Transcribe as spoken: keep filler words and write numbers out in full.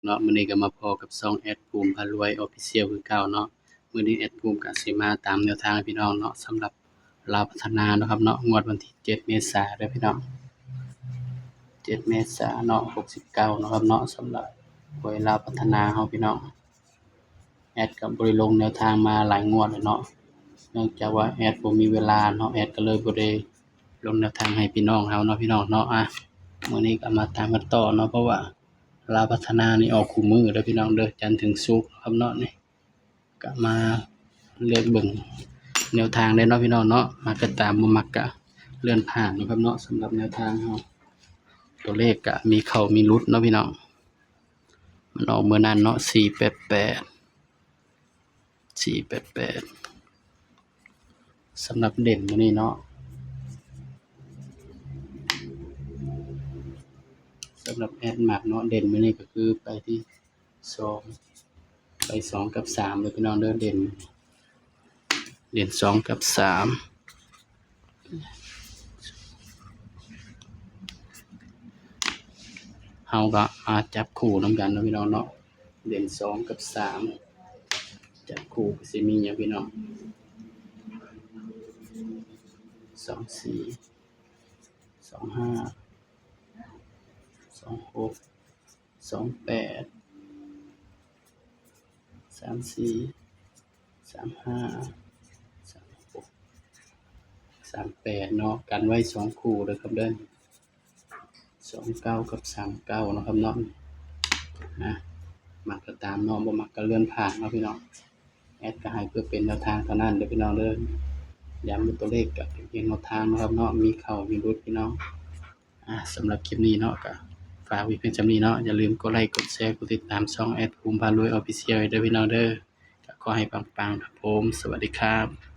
เนาะ มื้อนี้ก็มาพ้อกับช่องแอดภูมิพารวย Official คือเก่าเนาะ มื้อนี้แอดภูมิก็สิมาตามแนวทางให้พี่น้องเนาะ สำหรับลาวพัฒนาเนาะครับเนาะ งวดวันที่เจ็ดเมษาเด้อพี่น้อง เจ็ดเมษาเนาะ หกสิบเก้าเนาะครับเนาะ สำหรับหวยลาวพัฒนาเฮาพี่น้อง แอดก็บ่ได้ลงแนวทางมาหลายงวดแล้วเนาะ เนื่องจากว่าแอดบ่มีเวลาเนาะ แอดก็เลยบ่ได้ลงแนวทางให้พี่น้องเฮาเนาะพี่น้องเนาะ อ่ะ มื้อนี้ก็มาตามกันต่อเนาะ เพราะว่าลาวพัฒนานี่ออกคู่มื้อเด้อพี่น้องเด้อ จันทร์ถึงศุกร์ครับเนาะ นี่ก็มาเลือกเบิ่งแนวทางได้เนาะพี่น้องเนาะ มักก็ตาม บ่มักก็เลื่อนผ่านเนาะครับเนาะ สำหรับแนวทางเฮา ตัวเลขก็มีเข้ามีหลุดเนาะพี่น้อง มันออกมื้อนั้นเนาะ สี่แปดแปด สี่แปดแปด สำหรับเด่นมื้อนี้เนาะ สำหรับแอดมักเนาะ เด่นมื้อนี้ก็คือไปที่สอง ไปสองกับสามเลยพี่น้องเด้อ เด่น เด่นสองกับสาม เฮาก็มาจับคู่นำกันเนาะพี่น้องเนาะ เด่นสองกับสาม จับคู่ก็สิมีหยังพี่น้อง สองสี่ สองห้า สองหก สองแปด สามสี่ สามห้า สามหก สามแปดเนาะ กันไว้สองคู่เด้อครับเด้อ สองเก้ากับสามเก้าเนาะครับเนาะ นะ มักก็ตามเนาะ บ่มักก็เลื่อนผ่านเนาะพี่น้อง แอดก็ให้เพื่อเป็นแนวทางเท่านั้นเด้อพี่น้องเด้อ ย้ำว่าตัวเลขก็เป็นเพียงแนวทางเนาะครับเนาะ มีเข้ามีหลุดพี่น้อง อ่ะ สำหรับคลิปนี้เนาะ ก็ฝากไว้เพียงส่ำนี้เนาะ อย่าลืมกดไลค์ กดแชร์ กดติดตามช่องแอดภูมิพารวย Official เด้อพี่น้องเด้อ ก็ขอให้ปังๆครับผม สวัสดีครับ